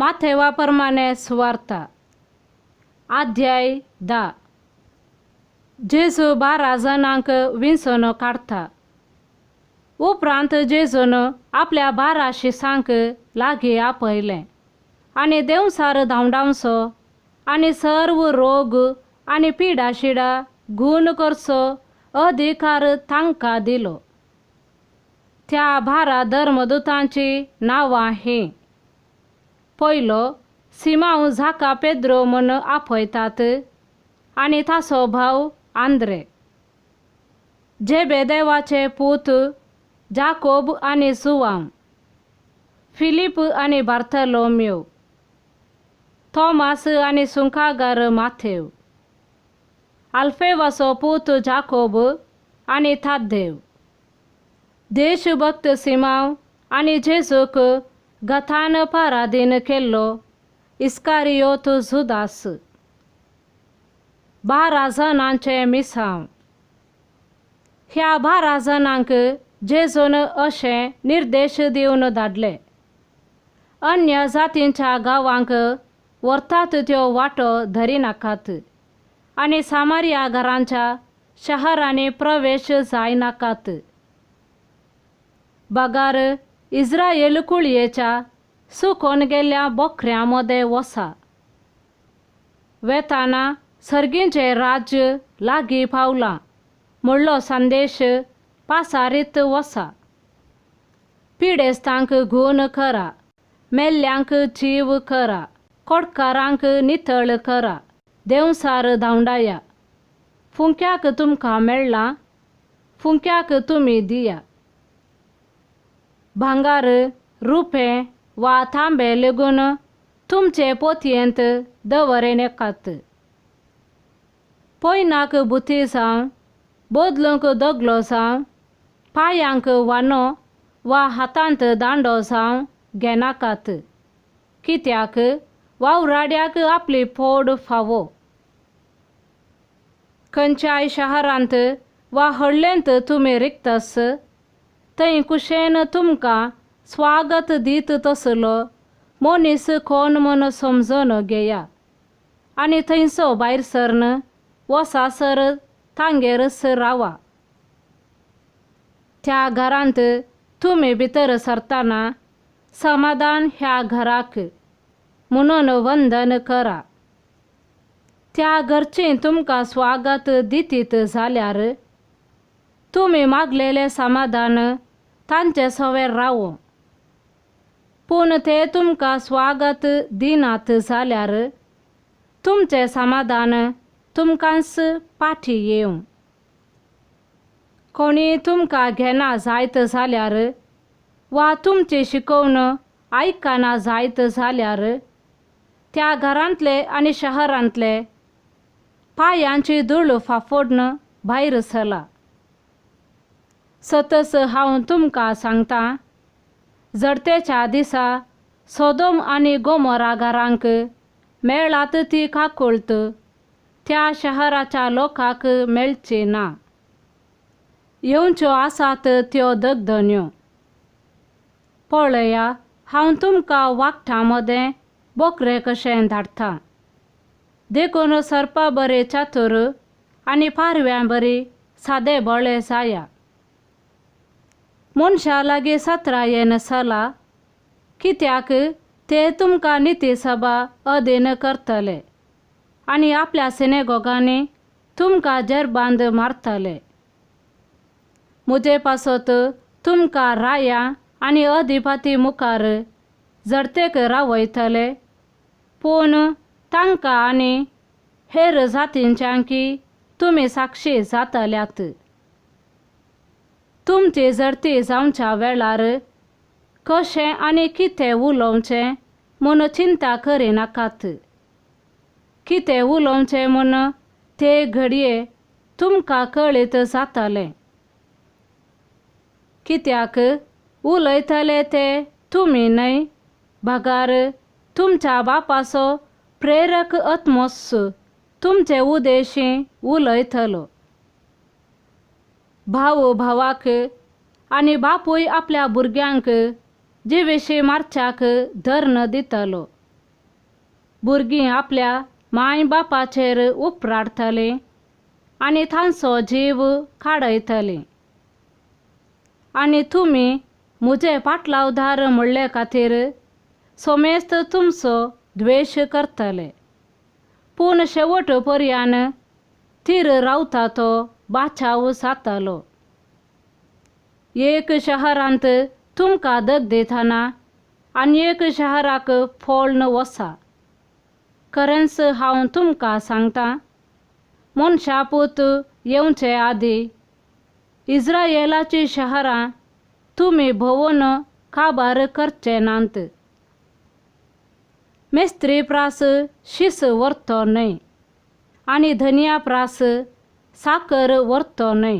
माथेवा प्रमाणे सुवार्ता अध्याय 10. जेजू 12 जाणांक विंचून काडटा. उपरांत जेजून आपल्या 12 शिसांक लागीं आपयलें आनी देंवचार धांवडावचो आनी सर्व रोग आनी पिडाशिडा गूण करचो अधिकार तांकां दिलो. त्या 12 धर्मदूतांची नांवां हीं: पयलो सिमांव जाका पेद्रो म्हूण आपयतात आनी ताचो भाव आंद्रे, जेबेदेवाचे पूत जाकोब आनी जुवांव, फिलीप आनी बार्थलोम्यो, थॉमास आनी सुंकागार माथेव, आल्फेवाचो पूत जाकोब आनी ताद्देव, देशभक्त सिमांव आनी जेजूक गतान परादीन केल्लो इस्कारियोत जुदास. 12 जाणांचें मिसांव. ह्या 12 जाणांक जेजून अशें निर्देश दिवन धाडले: अन्य जातींच्या गांवांक व्हरतात त्यो वाटो धरिनाकात आनी सामारिया घरांच्या शहरांनी प्रवेश जायनाकात. बगार इस्रायल कुळयेच्या सुकोन गेल्ल्या बोकऱ्यां मदें वसा. वेताना सर्गींचें राज्य लागीं पावलां म्हणलो संदेश पासारीत वसा. पिडेस्तांक गूण करा, मेल्ल्यांक जीव करा, कोडकारांक नितळ करा, देंवचार धांवडाया. फुंक्याक तुमकां मेळ्ळां, फुंक्याक तुमी दिया. भांगार, रुपें वा तांबे लेगून तुमचे पोतयेंत दवरिनाकात. पयनाक बुती जावं, बदलूंक दगलो जावं, पांयांक वानो वा हातांत दांडो जावं घेनाकात, कित्याक वावराड्याक आपली पोड फावो. खंयच्याय शहरांत वा हळ्ळेंत तुमी रिगतस थंय कुशेन तुमकां स्वागत दीत तसलो मनीस कोण म्हूण समजून घेया आनी थंयचो भायर सरन वसासर तांगेरच रावा. त्या घरांत तुमी भितर सरतना समाधान ह्या घराक म्हणून वंदन करा. त्या घरचीं तुमकां स्वागत दितीत जाल्यार तुमी मागलेलें समाधान तांचे सवेर रावो. पूण ते तुमकां स्वागत दिनात जाल्यार तुमचें समाधान तुमकांच फाटी येवं. कोणी तुमकां घेना जायत जाल्यार वा तुमची शिकोवण आयकना जायत जाल्यार त्या घरांतले आनी शहरांतले पांयांची धूळ फाफोडन भायर सला. सतच हांव तुमकां सांगता, जडतेच्या दिसा सोदोम आनी गोमोरा घरांक मेळात ती काकुळट त्या शहराच्या लोकांक मेळची ना. येवच्यो आसात त्यो दगदन्यो. पळया, हांव तुमकां वागटां मदें बोकरे कशें धाडटा. देखून सर्पा बरे चातुर आनी पारव्यां बरी सादे बळे जाया. मनशा लागीं सत्रायेन सला, कित्याक ते तुमकां निती सभा अधीन करतले आनी आपल्या सिनेगोगांनी तुमकां जेरबांद मारतले. म्हजे पासत तुमकां राया आनी अधिपती मुखार जडतेक रावयतले, पूण तांकां आनी हेर जातींच्यांकी तुमी साक्षी जातल्यात. तुमची जडती जावच्या वेळार कशें आनी कितें उलोवचें म्हूण चिंता करिनाकात. कितें उलोवचें म्हूण ते घडये तुमकां कळीत जातलें, कित्याक उलयतले ते तुमी न्हय, बगार तुमच्या बापाचो प्रेरक आत्मोस तुमचे उदेशी उलयतलो. भाव भावाक आनी बापूय आपल्या भुरग्यांक जिवेशी मारच्याक धर्ण दितलो. भुरगीं आपल्या माय बापाचेर उपराडतलीं आनी तांचो जीव काडयतलीं. आनी तुमी म्हजे पाटलावदार म्हणले खातीर सोमेस्त तुमचो द्वेश करतले. पूण शेवट पर्यान थीर रावता तो बाचाव जातलो. एक शहरांत तुमकां दग दितना आनी एक शहराक फोळन वसा. खरेंच हांव तुमकां सांगता, मनशापूत येवचे आदीं इस्रायलाची शहरां तुमी भोंवन काबार करचे नात. मेस्त्री प्रास शीस व्हरतो न्हय आनी धनिया प्रास साकर व्हरतो न्हय.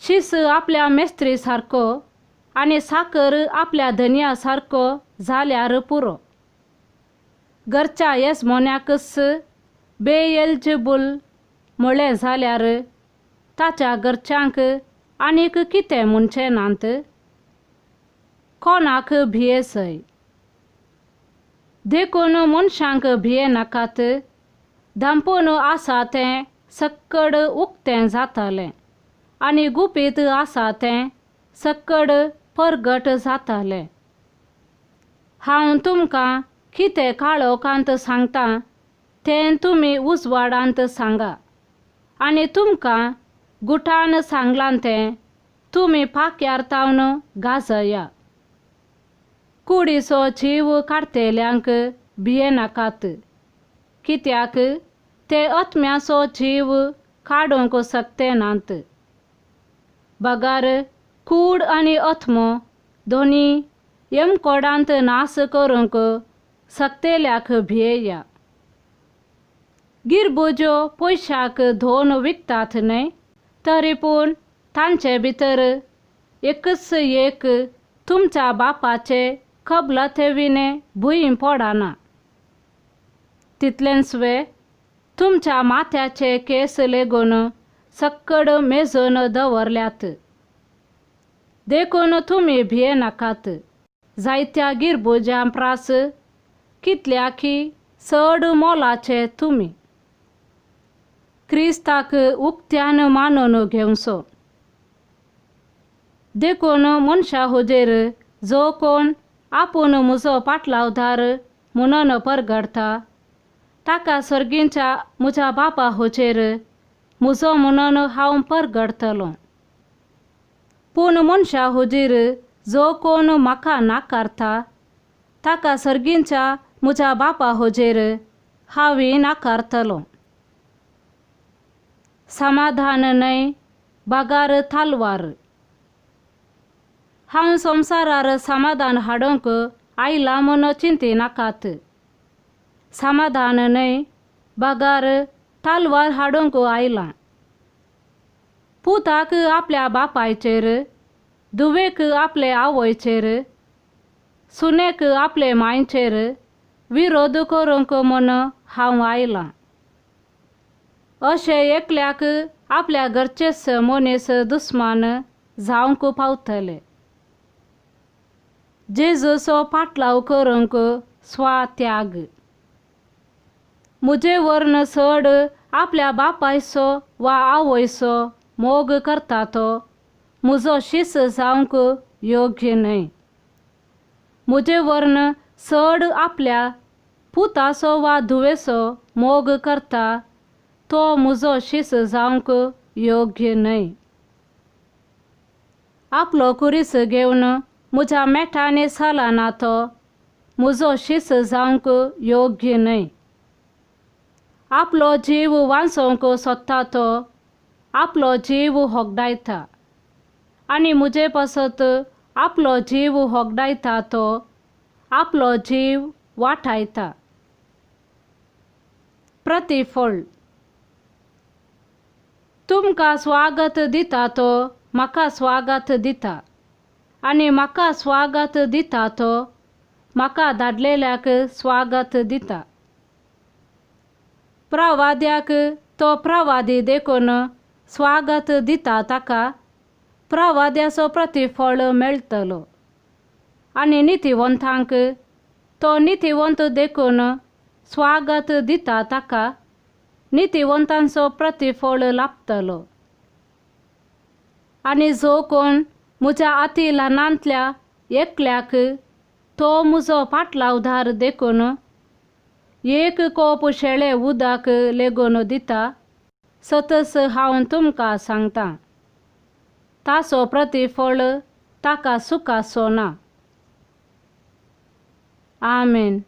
शीस आपल्या मेस्त्री सारको आनी साकर आपल्या धनिया सारको जाल्यार पुरो. घरच्या येजमान्याकच बेएल्जेबूल म्हळें जाल्यार ताच्या घरच्यांक आनीक कितें म्हणचें नात? कोणाक भियेसय. देखून मनशांक भियेनाकात. धांपून आसा तें सक्कड उक्तें जातलें आनी गुपीत आसा तें सक्कड परगट जातलें. हांव तुमकां कितें काळोखांत सांगता तें तुमी उजवाडांत सांगा आनी तुमकां गुटान सांगलां तें तुमी पाक्यार तावन गाजया. कुडीचो जीव काडटेल्यांक भियेनाकात, कित्याक ते आत्म्याचो जीव काडूंक शकते नात. बगर कूड आनी आत्मो दोनी यमकोडांत नाश करूंक शकतेल्याक भियेया. गिरबुज्यो पयशाक दोन विकतात न्हय, तरी पूण तांचे भितर एकच एक तुमच्या बापाचे कबलाते भूंय पडना. तितलेंच वे तुमच्या माथ्याचे केस लेगून सक्कड मेजून दवरल्यात. देखून तुमी भियेनाकात. जायत्या गिरबुज्यां प्रास कितल्याकी चड मोलाचे तुमी. क्रिस्ताक उक्त्यान मानून घेवचो. देखून मनशा हुजेर जो कोण आपूण म्हजो पाटलावदार म्हणून परगडता ताका सर्गींच्या म्हज्या बापा हुजेर म्हजो म्हणून हांव परगडतलो. पूण मनशा हुजीर जो कोण म्हाका नाकारता ताका सर्गींच्या म्हज्या बापा हुजेर हांवूय नाकारतलो. समाधान न्हय बगार तलवार. हांव संवसारार समाधान हाडूंक आयलां म्हूण चिंतिनाकात. समाधान न्हय बगार तलवार हाडूंक आयलां. पुताक आपल्या बापायचेर, धुवेक आपले आवयचेर, सुनेक आपले मांयचेर विरोध करूंक म्हूण हांव आयलां. अशें एकल्याक आपल्या घरचेच मनीस दुस्मान जावंक पावतले. जेजूचो पाटलाव करूंक स्वात्याग. म्हजे वर्ण चड आपल्या बापायचो वा आवयचो मोग करता तो म्हजो शीस जावंक योग्य न्हय. म्हजे वर्ण चड आपल्या पुताचो वा धुवेचो मोग करता तो म्हजो शीस जावंक योग्य न्हय. आपलो कुरीस घेवन म्हज्या मेटांनी चलना तो म्हजो शीस जावंक योग्य न्हय. आपलो जीव वांचोवंक सोदता तो आपलो जीव होगडायता आनी म्हजे पासत आपलो जीव होगडायता तो आपलो जीव वाटायता. प्रतिफळ. तुमकां स्वागत दिता तो म्हाका स्वागत दिता आनी म्हाका स्वागत दिता तो म्हाका धाडलेल्याक स्वागत दिता. प्रवाद्याक तो प्रवादी देखून स्वागत दिता ताका प्रवाद्याचो प्रतिफळ मेळटलो आनी नितीवंतांक तो नितीवंत देखून स्वागत दिता ताका नितीवंतांचो प्रतिफळ लाभतलो. आनी जो कोण म्हज्या अती ल्हानांतल्या एकल्याक तो म्हजो फाटलावधार देखून एक कोप शेळे उदक लेगून दिता, सतस हांव तुमकां सांगता, ताचो प्रतिफळ ताका सुखाचो ना. आमेन.